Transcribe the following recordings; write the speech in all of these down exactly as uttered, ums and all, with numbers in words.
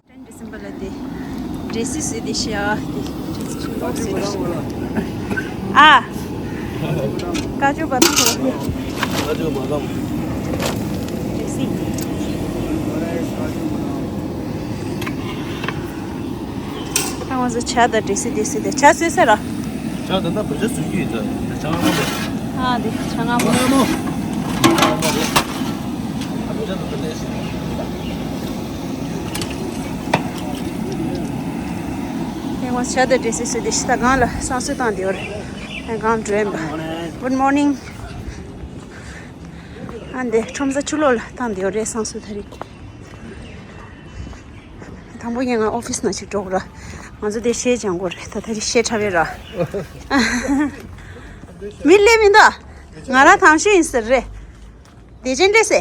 ཊེན་ཌི་སེམ་བར་ལ་དེ་ཌེ་སི་སི་དེ་ཤ་དེ་ཊེན་ཌི་སེམ་བར་ལ་དེ། ཨ། ཀ་ཅུ་བ་དང་། ཀ་ཅུ་བ་དང་། ཌེ་སི། ད་ང་ཚོ་ཇ་དང་ཌེ་སི་ཌེ་སི་དེ་ཇ་བཟོས་ཟེར་ར། ཇ་ད་ལྟ་བ་ཇ་བཟོས་ཀྱི་ཡོད་ད། ཇ་ང་མ་རེད། ཨ་དེ་ཇ་ང་མ། ང་མ་རེད། ཨ་བ་ཇ་ད་ལྟ་ལས་སོང་། ཨེ་ང་ཆ་དེ་ཌེ་སི་སི་དེ་ཤི་ད་གང་ལ་སང་སུ་བཏང་དེ་ཡོད་རེད། ཨེ་གང་འགྲོ་ཡིན་པ། Good morning. ཨ་འདི་ཁྲོམ་ས་ཆུ་ལོག་ལ་བཏང་དེ་ཡོད་རེད་སང་སུ་ད་རེད། དང་པོ་ངས་ང་ཨོ་ཕིས་ནང་ཞིག་འགྲོ་དགོས་ར། ང་ཚོ་དེ་གཞས་སྦྱང་དགོས་རེད་ད་ད་རེས་གཞས་འཁྲབ་ཡོད་ར། མི་སླེབས་མི་འདུག་ང་རང་དང་ཤོས་ཡིན་ཟེར་རེད། བདེ་ཆེན་འདྲེ་སེ།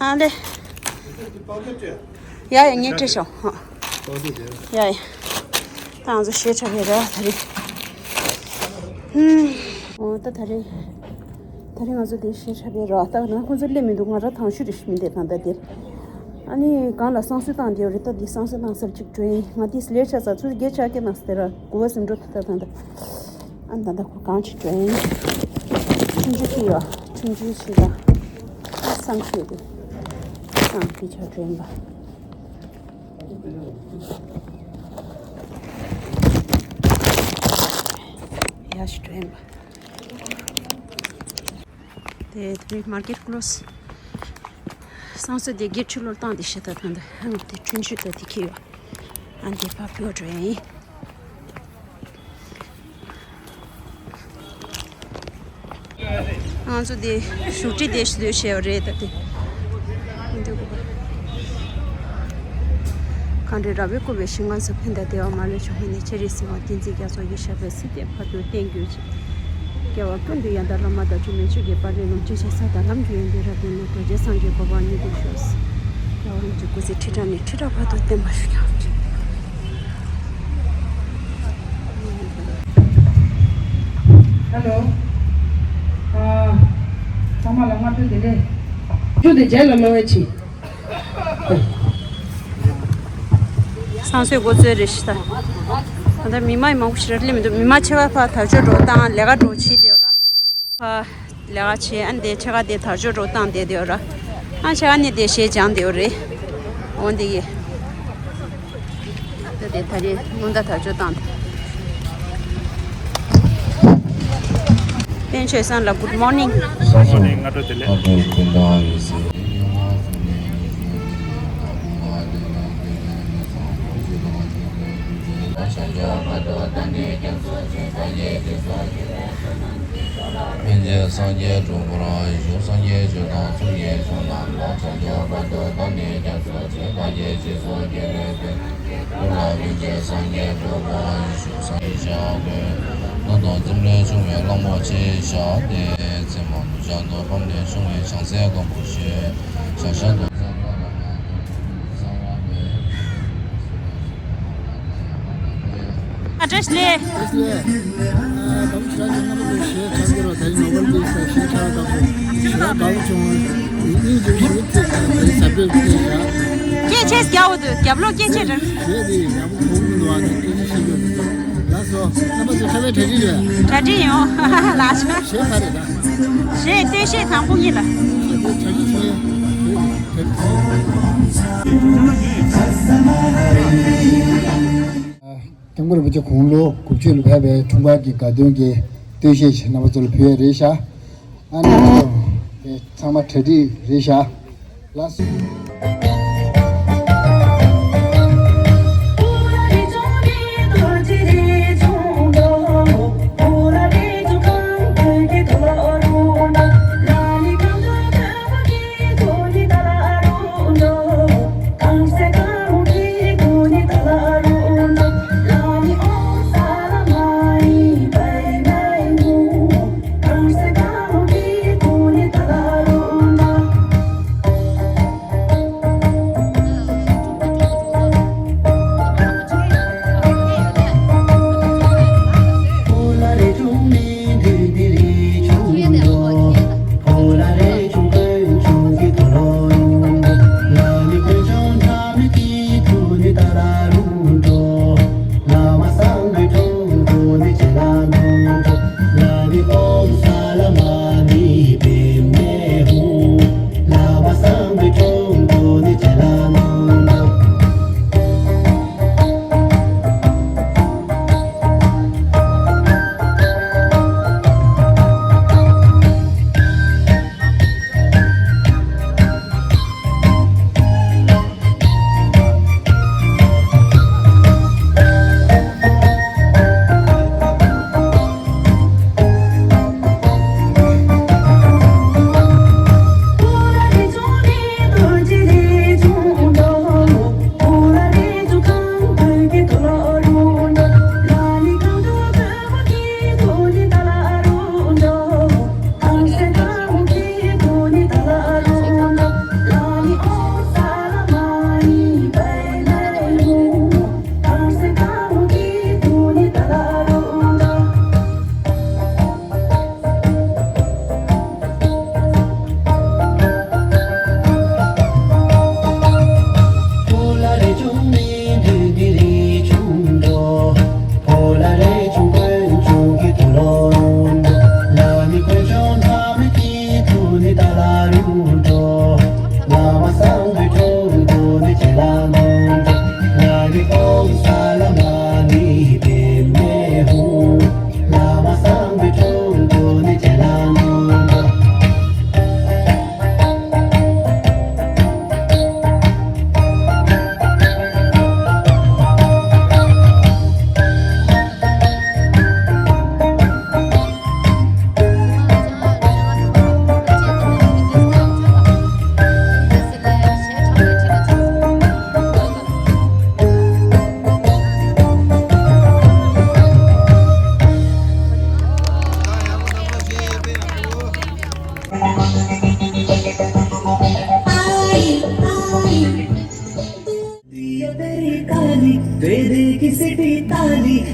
ཨ་ལེ། ཡ་ཡ་ངས་སྤྲད་ཤོག་ཧ། ཡ་ཡ། ད་ང་ཚོ་གཞས་འཁྲབ་ཡས་ར་ད་རེས། ཧུམ། འོ་ད་ད་རེས། ད་རེས་ང་ཚོ་དེ་གཞས་འཁྲབ་ཡས་ར་ད་ང་ཁོང་ཚོ་སླེབས་མི་འདུག་ང་ར་དང་ཤོས་རེ་ཞིག་མི་འདུག་ད་ལྟ་དེ། ཨ་ནི་གང་ལ་སང་སུ་བཏང་དེ་རེད་ད་འདི་སང་སུ་བཏང་སར་ཅིག་འགྲོ་ཡིན་ང་དེ་ལེ་ཆ་ས་ཚུར་རྒྱལ་ཆ་སྐད་ནང་སྟེ་ར་གོ་བ་ཟིན་འགྲོ་ད་ད་ད་ད། ཨ་ད་ད་ཁོ་གང་ཅིག་འགྲོ་ཡིན། ཆུང་ཆུང་ཅིག་ཡོད། ཆུང་ཆུང་ཞིག་ལ། ཨ་སང་ཤོས་དེ། སང་ཤོས་ཆ་འགྲོ་ཡིན་པ། ཡ་ཞིག་འགྲོ་ཡིན་པ། དེ་དེ་མར་ཀེཊ་ཀློ་སི། སང་སོ་དེ་གེ་ཆུ་ལོར་བཏང་དེ་ཤི་ད་ཐང་དེ་ཧང་དེ་ཁྲུན་ཆུ་ད་དེ་ཁེ་ཡོད། ཨ་འདི་ཕ་ཕིའོ་འགྲོ་ཡིན། ང་ཚོ་དེ་བཞུགས་ཁྲི་དེ་ཞུ་བྱས་པ་རེད་ད་དེ། འདི་གོ་གང་རེད་ར་བའི་བཀོད་པའི་ཞིང་ཁམས་སུ་ཕན་དང་བདེ་བ་མ་ལུས་འབྱུང་བའི་གནས་ཆེ་རིགས་སྲིད་པ་བསྟན་འཛིན་རྒྱ་མཚོ་ཡི་ཞབས་པད་སྲིད་མཐའི་བར་དུ་བརྟན་གྱུར་ཅིག་སྐྱེ་བ་ཀུན་ཏུ་ཡང་དག་བླ་མ་དང་འཁྲུལ་མེད་ཆོས་ཀྱི་དཔལ་རི་ལུང་། སྤྲུལ་པའི་ས་དང་ལམ་གྱི་ཡོན་ཏན་རབ་བརྟན་ནས། རྡོ་རྗེ་སངས་རྒྱས་གོ་འཕང་མྱུར་དུ་ཤོག་སྐྱེ་བ་ཀུན་གྱི་སྐུ་ཚེ་ཁྲི་ཕྲག་ནས་ཁྲི་ཕྲག་བར་དུ་བརྟན་པར་ཤོག་ཧེ་ལོ། ཨ། ཚང་མ་ལ་སྔ་དྲོ་བདེ་ལེགས། ཁྱོད་དེ་རྗེས་ལ་ལོ་བའི་ཆི། སང་སོས་འགོ་རྩོད་རེ་ཞིག་ད། ད་ལྟ་མི་མང་མང་པོ་ཞིག་ར་སླེབས་མི་འདུག་མི་མང་ཆེ་བ་ཕར་དར་ལྕོག་འགྲོ་བཏང་ལས་ཀ་འགྲོ་བྱེད་དེ་ཡོད་ར། ཕར་ལས་ཀ་བྱེད་ཨ་འདི་ཆེ་ཁ་དེ་དར་ལྕོག་འགྲོ་བཏང་བསྡད་དེ་ཡོད་ར། ཨ་ཆེ་ཁ་ནི་དེ་གཞས་སྦྱང་བསྡད་ཡོད་རེད། འོ་འདི་གི་ད་དེ་ད་རེས་སྔོན་ད་དར་ལྕོག་བཏང་། བསྟན་ཆོས་བཟང་ལ་good morning། སང་སོ་ང་འགྲོ་དེ་ལས། ཨ་འགྲོ་དེ་འདྲ་ཡོད་ཟེར། ཕན་ཆད་སངས་རྒྱས་འགྲོ་འཁོར་བཞུགས། སངས་རྒྱས་སྤྱོད་དང་ཚུལ་གྱིས་བྱོན་ནམ་མཁའ། བྱང་ཆུབ་བར་དུ་བདག་ནི་སྐྱབས་སུ་མཆི། བདག་གིས་རྗེས་སུ་སྐྱེ་བའི་ཚེ། ཀུན་ལ་ཕན་ཕྱིར་སངས་རྒྱས་འགྲུབ་པར་ཤོག་སངས་རྒྱས་ཤཱཀྱ་ཐུབ་པ་དང་འཛམ་གླིང་སྐྱོང་བའི་གླང་པོ་ཆེ་ཞབས་ཏེ། ཚེ་མང་དུ་བཞུགས་དང་ཕམ་ལས་བྱུང་བའི་བྱང་སེམས་སྐམ་པོ་ཆེ། ཞབས་ཞབས་ཏོག་ཨ་བཀྲ་ཤིས་བདེ་ལེགས། བཀྲ་ཤིས་བདེ་ལེགས། ཨ་ད་ཁྱེད་རང་ཚོ་རྣམ་པ་ཚོ་གཞས་འཁྲབ་ཀྱི་རོགས། ད་ནི་ནོ་བེལ་ཏི་ས་གཞས་འཁྲབ་དང་པོ་ཞེ་དྲག་དགའ་པོ་བྱུང་། ཨིན་ཇི་ཞུ་ཚིག་ས་བེད་ཀྱི་ཡ། སྐད་ཆ་རྒྱག་འོ་དུ་རྒྱབ་ལོག་སྐད་ཆ་རེད། གཞས་དེ་ཡག་པོ་གོ་གི་འདུག་ཨ་ནི་སྐད་ཆ་བཤད་ཀྱི་འདུག་ལགས་སོ། རྣམ་པ་ཚོ་འཁྲབ་པའི་གྲ་སྒྲིག་རེད། གྲ་སྒྲིག་ཡོང་། ལགས་སོ། གཞས་ག་རེ་རེད། གཞས་སྟོད་གཞས་དང་པོ་གཉིས་ལ། གཞས་དེ་གྲ་སྒྲིག་བྱས། གཞས་དེ་གྲ་སྒྲིག་བྱས། སྐྱབས་མགོན་རིན་པོ་ཆེ་དགུང་ལོ་དགུ་བཅུ་ལ་ཕེབས་པའི་འཁྲུངས་སྐར་གྱི་དགའ་སྟོན་གྱི་སྟོད་གཞས་ཤིག་རྣམ་པ་ཚོ་ལ་ཕུལ་ཡས་རེད་ཤག་ཨ་ནི་ཚང་མ་གྲ་སྒྲིག་རེད་ཤག་ལགས་སོ།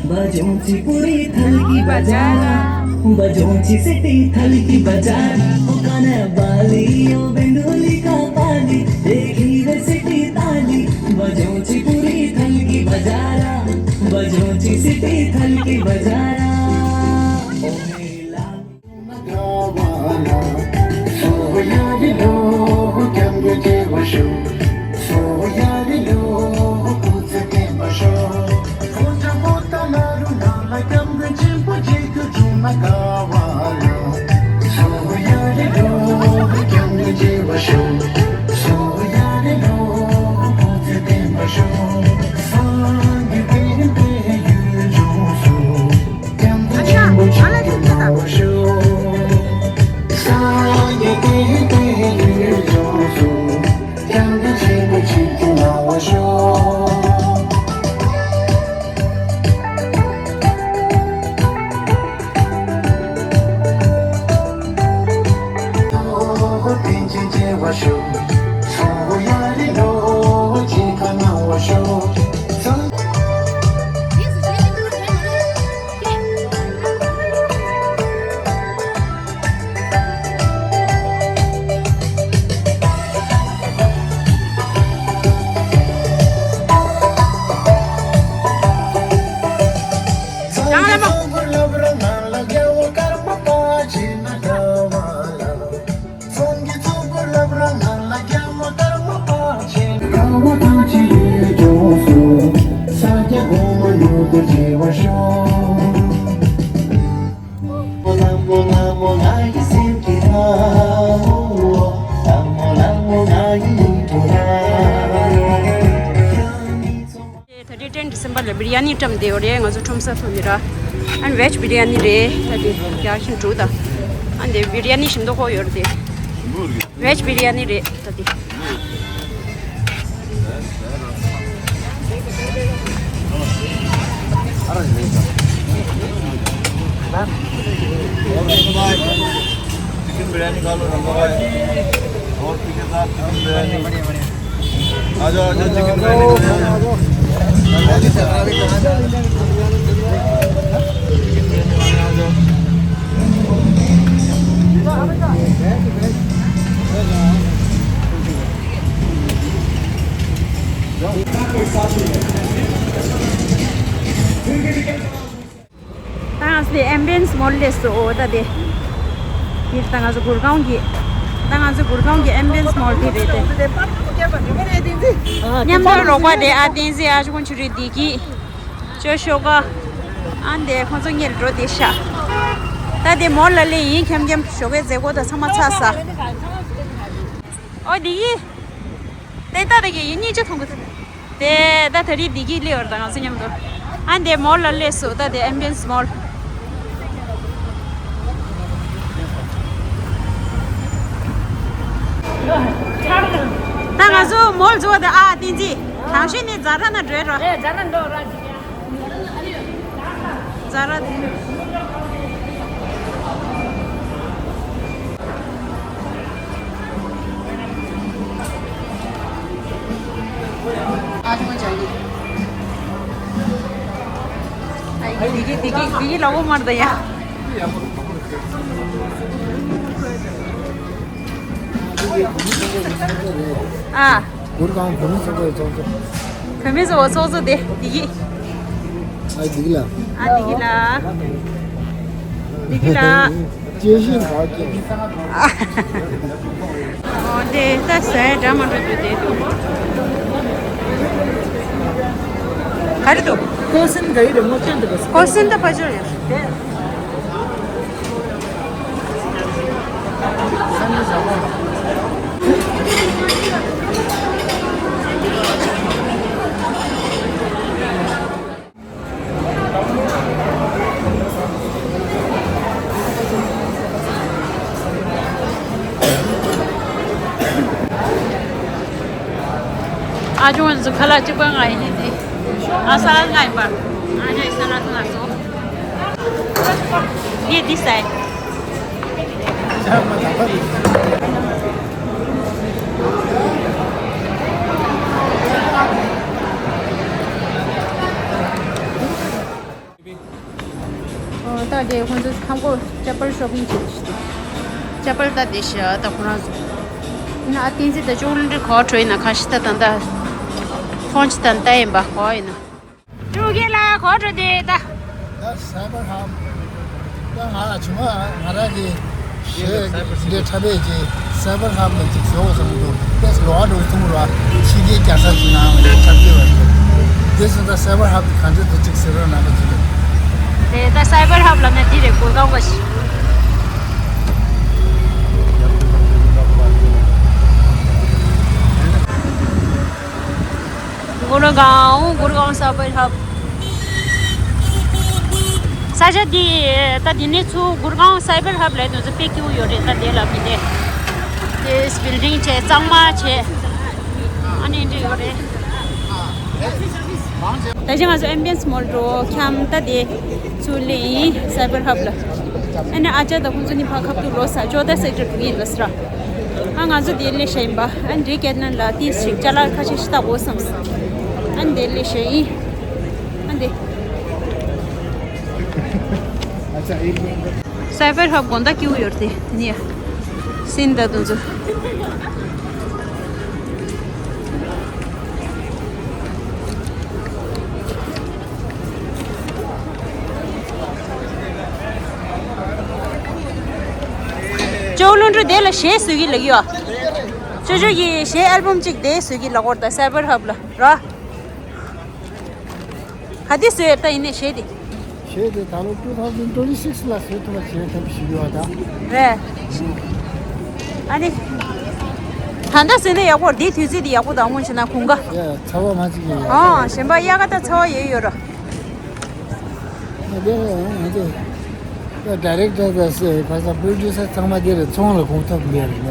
बजों ची पूरी थल की बाजारा, बजों ची सिटी थल की बाजारा। ओ काने बाली, ओ बेंडोली का पाली, देखी वे सिटी ताली। बजों ची पूरी थल की बाजारा, बजों ची सिटी थल की बाजारा। ओ मेरी लाली। ད་རེས་ཊེན་ཌི་སེམ་པར་ལ་བི་རི་ཡ་ནི་བཀྲམ་བསྡད་ཡོད་རེད། ང་ཚོ་ཁྲོམ་ས་ཐོག་ནས་ར། ཨན་ཝེཇ་བི་རི་ཡ་ནི་རེད། ད་དེ་རྒྱ་ཤིང་འབྲུ་དང་། ཨན་དེ་བི་རི་ཡ་ནི་ཞིམ་མདོག་ཁོག་ཡོད་རེད་དེ། ཝེཇ་བི་རི་ཡ་ནི་རེད་ད་དེ། चिकन बिरयानी खा लो, रंगा भाई। और पीके साथ चिकन बिरयानी। आ जाओ, आ जाओ, चिकन बिरयानी खाने आ जाओ। ད་ང་ཚོ་དེ་ཨེམ་བི་ཡན་སི་མོལ་ལས་སུ་འོ་ད་དེ། འདིར་ད་ང་ཚོ་གུར་ཁང་གི། ད་ང་ཚོ་གུར་ཁང་གི་ཨེམ་བི་ཡན་སི་མོལ་དེ་རེད་དེ། མཉམ་དུ་རོགས་པ་དེ་ཨ་བསྟན་འཛིན་ཨ་ཅོ་ཀུན་ཆུ་རི་བདེ་སྐྱིད། ཅོ་ཤོ་ཀ། ཨ་འདས་ཁོང་ཚོ་གཉིས་འགྲོ་དེ་ཤ། ད་དེ་མོལ་ལ་ལས་ཡིན་འཁྱམ་འཁྱམ་ཞོགས་ཀའི་མཛད་སྒོ་ད་ཚང་མ་ཚར་ས། ཨོ་དེ་ཡིན། དེ་ལྟ་དེ་གི་ཡིན་གཉིས་ཆ་མཐོང་གི་འདུག་དེ་ད་ད་རིང་བདེ་སྐྱིད་སླེབས་ཡོད་རེད་ད་ང་ཚོ་མཉམ་དུ། ཨ་འདས་མོལ་ལ་སླེབས་སོང་ད་དེ་ཨེམ་བི་ཡན་སི་མོལ། ད་ང་ཚོ་མོལ་འཛུལ་བ་དེ་ཨ་བསྟན་འཛིན། གང་ཤེས་ནི་ཛ་དྲག་ན་འགྲོ་རོགས། ཨེ་ཛ་དྲག་འགྲོ་རོགས་ཅིག་ཡ། ཛ་དྲག་དེ། ཨ་ཅོ་ཅག་གི། ཨ་ཡི་དེ་གི་དེ་གི་དེ་གི་ལ་འོ་མར་ད་ཡ། ཨ། གུར་ཁང་བུ་མོ་ཚོགས་པའི་ཚོགས་གཙོ། བུ་མོ་ཚོགས་ཚོགས་དེ་དེ་གི། ཨ་དེ་གི་ལ། ཨ་དེ་གི་ལ། དེ་གི་ལ། ཅེས་ཤིང་ག་ཅེས། ཨོ་དེ་ད་ཟས་འདྲ་མ་འདྲ་དུ་དེ་དུ། ག་རེ་འདུག་ཀོ་སིན་ག་ཡི་རེ་མོ་ཅན་འདུག་ཀོ་སིན་ད་ཕ་ཇོ་ཡོད། ཨ་ཅོ་ང་ཚོ་ཁ་ལག་གཅིག་པ་ང་ཡིན་ཏེ། ཨ་ས་ལ་ང་ཡིན་པ། ཨ་ཅོ་ཡི་ས་ལ་ང་ཚོ། ངས་འདི་ཟས། ད་དེ་ཁོང་ཚོ་ཁམ་གོ་ཅ་པལ་ཤོ་པིང་བྱེད་ཤི། ཅ་པལ་ད་དེ་ཤི་ད་ཁོ་རང་ཚོ་ན་ཨ་ཏིན་ཙི་ད་ཅོག་ལན་ཏི་གོ་ཁྲོ་ཡིན་ན་ཁ་ཤི་ད་ད་ད་ཕོན་ཅི་ད་ད་ཡིན་པ་གོ་ཡིན་ན། ཅོག་གེ་ལ་གོ་ཁྲོ་དེ་ད། ད་སའི་པར་ཧབ། ད་ང་ལ་ཆུང་མ་ང་རང་གི་གཞས་འདི་འཁྲབ་པའི་ཅིག་སའི་པར་ཧབ་ལ་ཅིག་བཟོ་བསམ་འདུག་ཏེས་ལོ་ཨ་འགྲོ་ཐུང་ར་ཕྱི་རྒྱལ་རྒྱལ་ས་ཅིག་ནང་ལ་འཁྲབ་ཀྱི་བ་ཞིག་འདི་སུ་ད་སའི་པར་ཧབ་གི་གང་འདྲ་འདུག་ཅིག་ཟེར་རོགས་གནང་པ་ཅིག་དེ་ད་སའི་པར་ཧབ་ལབ་ན་འདི་རེད་གོ་གང་བ་ཞིག་གུར་གང་གུར་གང་སའི་པར་ཧབ། ས་ཆ་འདི་ད་འདི་ནས་ཚུར་གུར་གང་སའི་པར་ཧབ་ལ་དུས་ཚོད་དཔེ་སྐྱིད་པོ་ཡོད་རེད། ད་དེ་ལ་མི་དེ་དེ་བིལ་ཌིང་བྱས་གཙང་མ་བྱས་ཨ་ནི་འདྲ་ཡོད་རེད། ད་ཅི་ང་ཚོ་ཨེམ་བི་ཡན་སི་མོལ་འགྲོ་འཁྱམ་ད་དེ་ཚུར་སླེབས་ཡིན་སའི་པར་ཧབ་ལ། ཨ་ནི་ཨ་ཅག་དང་ཁོང་ཚོ་ནི་ཕ་ཁབ་ཏུ་ལོ་ས་ཅོ་ད་སེག་ཊར་དྲུག་ཡིན་ལ་སི་ར། ཨ་ང་ཚོ་དེ་སླེབས་ཤ་ཡིན་པ་ཨ་འདྲེ་སྐད་ནང་ལ་ཏིས་ཞིག་ཅ་ལག་ཁ་ཤས་ཤི་ཏག་འོ་བསམ། ཨ་འདི་སླེབས་ཤ་ཡིན། ཨ་འདི། སའི་པར་ཧབ་དགོང་དག་སྐྱིད་པོ་ཡོད་དེ་དེ་ནི་ཡ། སིན་ད་དུང་ཚོ། ཅོ་ལུན་ཀྲུ་དེ་ལ་གཞས་བཟོ་གི་ལ་ཡོད། ཅོ་ཅོ་གི་གཞས་ཨལ་བམ་གཅིག་དེ་བཟོ་གི་ལ་གོར་ད་སའི་པར་ཧབ་ལ་ར། ག་དེ་བཟོས་ད་ཡིན་ནས་གཞས་དེ། གཞས་དེ་ད་ལོ་two thousand twenty six ལ་བཟོས་ཐུབ་པ་བྱས་ཐབས་ཤིག་ཡོད་ད། རེད། ཨ་ནི། ད་ལྟ་བཟོས་ན་ཡག་པོ་འདིའི་དུས་ཚོད་དེ་ཡག་པོ་དང་མོ་བྱས་ན་གུང་ག་ཡ་ཚ་བ་མ་ཅིག་ཡིན་ཡ། ཨོ་གཞན་པ་དབྱར་ཁ་ད་ཚ་བ་ཡོད་ཡོད་ར། ཨ་དེ་ཨ་དེ། ད་ཌའི་རེག་ཊར་དང་ཁ་སང་པྲོ་ཌིའུ་སར་ཚང་མ་དེ་རེད། ཚོང་ལ་གོ་ཐབས་མེད་རེད་ན།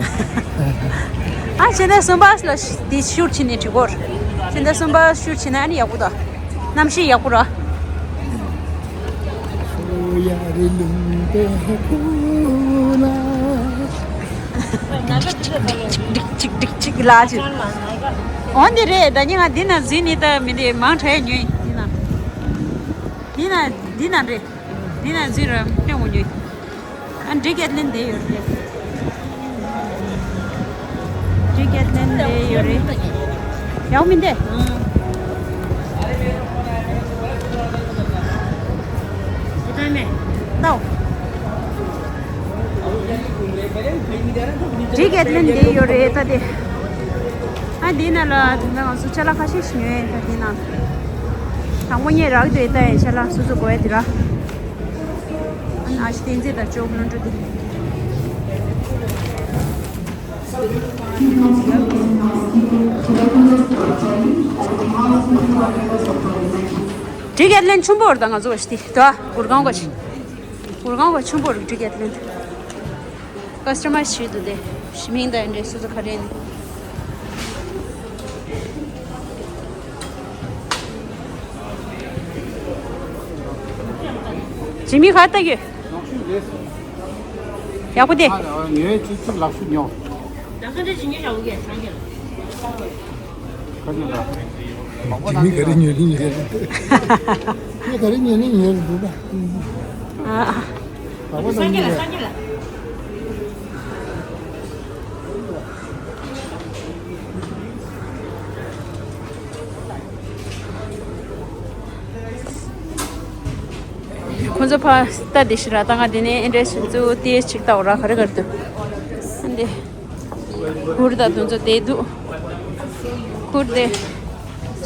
ཨ་ཕྱི་ཟླ་གསུམ་པ་ལ་དེ་ཤུཊ་བྱས་ནས་འགྲིག་གོ། ཕྱི་ཟླ་གསུམ་པ་ཤུཊ་བྱས་ན་ཨ་ནི་ཡག་པོ་ད། གནམ་གཤིས་ཡག་པོ་ར། སོ་ཡ་རི་ལུང་པའི་ཁུ་ལ། ཅིག་ཅིག་ཅིག་ཅིག་ཅིག་ཅིག་ཅིག་ལ་ཅིག་འོ་འདི་རེད། ད་ཉིན་ང་འདི་ན་འཛུལ་ནི་ད་མི་འདི་མང་དྲགས་ཉོས་འདི་ན། འདི་ན་འདི་ན་རེད། འདི་ན་འཛུལ་ར་ལྟད་མོ་ཉོས། ཨ་འདྲི་སྐད་ལེན་བསྡད་ཡོད་རེད། འདྲི་སྐད་ལེན་བསྡད་ཡོད་རེད། ཡག་མིན་ཏེ། ལྟོ། འདྲི་སྐད་ལེན་བསྡད་ཡོད་རེད་ད་དེ། ཨ་འདི་ན་ལ་དེ་འདྲ་ང་ཚོ་ཅ་ལག་ཁ་ཤས་ཤིག་ཉོས་ད་དེ་ན། དང་པོ་ངས་རག་འདོད་ད་ཡིན་ཅ་ལག་སོ་སོ་དགོས་ཡ་དེ་ར། ཨ་ནི་ཨ་ཞི་བསྟན་འཛིན་དང་ཅོག་ལོན་འགྲོ་དེ། འདྲི་སྐད་ལེན་ཆུན་པོ་རེད་ད་ང་ཚོ་བ་ཞི་དེ་ད་གུར་ཁང་བ་ཞི། གུར་ཁང་བ་ཆུན་པོ་རེད་འདྲི་སྐད་ལེན། ཀ་སི་ཊ་མའི་ཛི་བྱེད་དུ་དེ་ཞི་མིང་དང་འདྲེ་སོ་སོ་ག་རེ་ཡིན། ཇི་མི་ག་ལྟ་གི། ཡག་པོ་དེ། ཉོས་ཅི་ཅི་ལག་ཤུ་ཉོ། ཇི་མི་ག་རེ་ཉོས་ནི་ཉོས་རེད། ངས་ག་རེ་ཉོས་ནི་ཉོས་རེད་འདུག་ད། ཨ། ཁོང་ཚོ་ཕ་ལྟ་དེ་ཤི་ར་ད་ང་དེ་ནས་ཨེ་འདྲས་ཤི་ཚུ་དེ་ཅིག་ལྟ་འོ་ར་ག་རེ་ག་རེ་འདུག་ཨ་འདི། གུར་དང་དུ་ཚོ་དེ་འདུག་གུར་དེ་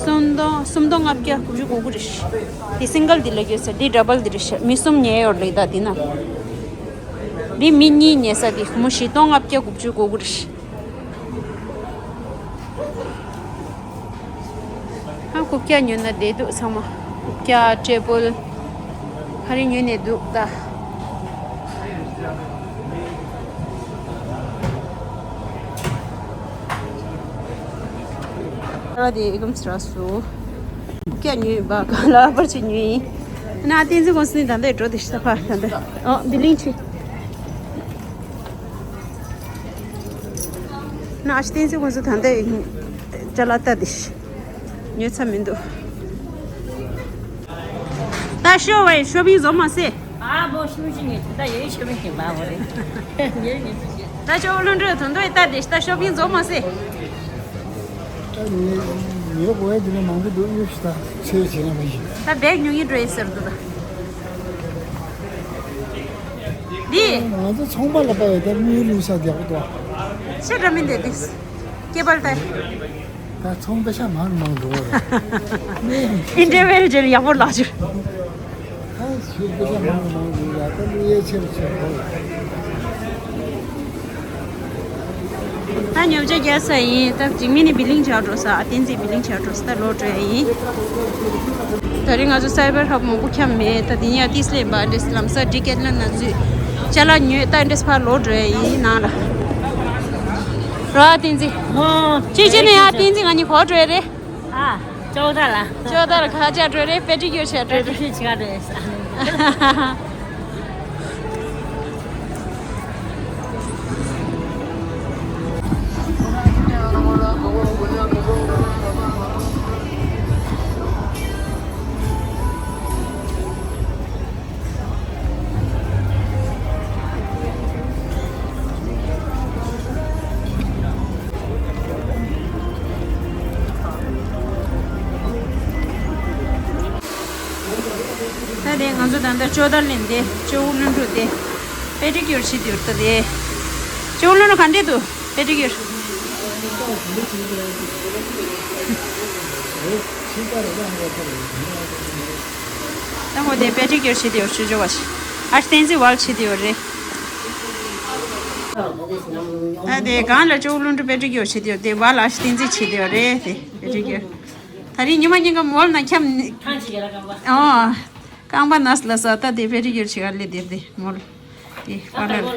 སུམ་སྟོང་སུམ་སྟོང་ལྔ་བརྒྱ་དགུ་བཅུ་གོ་དགུ་རེད། དེ་སིང་གལ་དེ་ལ་ཡོད་ས་དེ་ཌ་བལ་དེ་རེད་ཤག་མི་གསུམ་ཉལ་ཡོད་ལེགས་ད་དེ་ན། དེ་མི་གཉིས་ཉལ་ས་དེ་མོ་བཞི་སྟོང་ལྔ་བརྒྱ་དགུ་བཅུ་གོ་དགུ་རེད་ཤག་ཨ་རྐུབ་བཀྱག་ཉོས་ན་བསྡད་འདུག་ཚང་མ། རྐུབ་བཀྱག་ཊེ་བལ། ཧ་རི་ཉོས་ནས་འདུག་ད། ཨ་དེ་ཨི་ཀམ་སི་ར་སུ། རྐུབ་བཀྱག་ཉོས་ཡིན་པ་ག་ལ་པར་ཆེ་ཉོས་ཡིན། ན་བསྟན་འཛིན་ཀུང་སི་ནི་ད་ལྟ་འགྲོ་དེ་ཤི་ད་ཕ་ད་ལྟ་ཨོ་བི་ལིང་ཆེ། ན་ཨ་ཤི་བསྟན་འཛིན་ཀུང་སི་ད་ལྟ་ཅ་ལག་ལྟ་དེ་ཤི། ཉོས་ཚར་མི་འདུག་ད་ཤོ་བའི་ཤོ་པིང་བཟོ་མ་སེ། ཨ་བོ་ཤུ་ཤི་ངེ་ད་ཡེ་ཤེས་མི་ཤེས་པ་བོ་རེད། ད་ཅོ་བློན་འགྲོ་དོན་དོ་ད་དེ་ད་ཤོ་པིང་རྫོགས་མ་སེ། ད་ངེ་ངེ་གོ་ཡ་དེ་ནས་མང་པོ་འདུག་ཡོད་ཤི་ད་ཚོད་བྱེད་ན་མི་ཤེས། ད་བེག་ཉུང་ཉུང་འགྲོ་ཡི་ཟེར་འདུག་ད། འདི། ང་ཚོ་ཚོང་པ་ལ་པ་ཡོད་ད་དངུལ་ལུས་ས་རྒྱག་གི་འདུག་ཤ་འདྲ་མིན་དེ་དེ། སྐེད་པར་ད། ད་ཚོང་པ་ཤ་མང་མང་འགྲོ་བ་རེད། ཨིན་ཊར་ཝེལ་རྗེས་ཡག་པོ་ལགས་ཞུ། ད་ཞུ་པ་ཤ་མང་མང་འགྲོ་ལ་ད་ལུས་ཡས་ཆེར་ཆེར་འགྲོ། ད་ཉོ་ཆ་རྒྱག་ས་ཡིན། ད་འཇིགས་མེད་ནི་བི་ལིང་བྱ་འགྲོ་ས། ཨ་བསྟན་འཛིན་བི་ལིང་བྱ་འགྲོ་ས། ད་ལོག་འགྲོ་ཡ་ཡིན། ད་རིང་ང་ཚོ་སའི་བར་ཧབ་མང་པོ་འཁྱམས་མེད། ད་དེ་ཡང་ཏིས་ལེན་པ་འདྲེས་ལམ་ས་ཌི་ཀེཊ་ལན་ན་འཛུལ། ཅ་ལག་ཉོས་ད་འདྲེས་ཕར་ལོག་འགྲོ་ཡ་ཡིན་ནང་ལ། རོ་ཨ་བསྟན་འཛིན། ཨོ། ཅི་ཅི་ནས་ཡ་བསྟན་འཛིན་ང་གཉིས་གོ་འགྲོ་ཡ་རེད། ཨ། ཅོག་ད་ལ། ཅོག་ད་ལ་ཁ་ཆག་འགྲོ་རེད། པེ་ཏི་ཀྱུར་བྱས་འགྲོ་རེད། ཅི་ག་རེད་ས། ད་དེ་ང་ཚོ་ད་ལྟ་ཅོག་ད་ལེན་དེ་ཅོག་བློན་འགྲོ་དེ་པེ་ཏི་ཀྱུར་བྱེད་དུ་ཡོད་ད་དེ། ཅོག་བློན་ག་འདྲས་འདུག་པེ་ཏི་ཀྱུར། ད་ངོ་དེ་པེ་ཏི་ཀྱུར་བྱེད་དུ་ཡོད་ཅོ་ཅོ་བ་ཞིག་ཨ་བསྟན་འཛིན་ཝལ་བྱེད་དུ་ཡོད་རེད། ད་དེ་གང་ལ་ཅོག་བློན་འགྲོ་པེ་ཏི་ཀྱུར་བྱེད་དུ་ཡོད་དེ་ཝལ་ཨ་བསྟན་འཛིན་བྱེད་དུ་ཡོད་རེད་དེ་པེ་ཏི་ཀྱུར། ད་རིང་ཉི་མ་གཉིས་ཀ་མོལ་ན་འཁྱམ་ནི། ཨོ། རྐང་པ་ན་ལ་ས་ད་དེ་པེ་ཏི་ཀྱུར་བྱེད་ག་ལེ་དེ་དེ་མོལ། དེ་པར་ལར།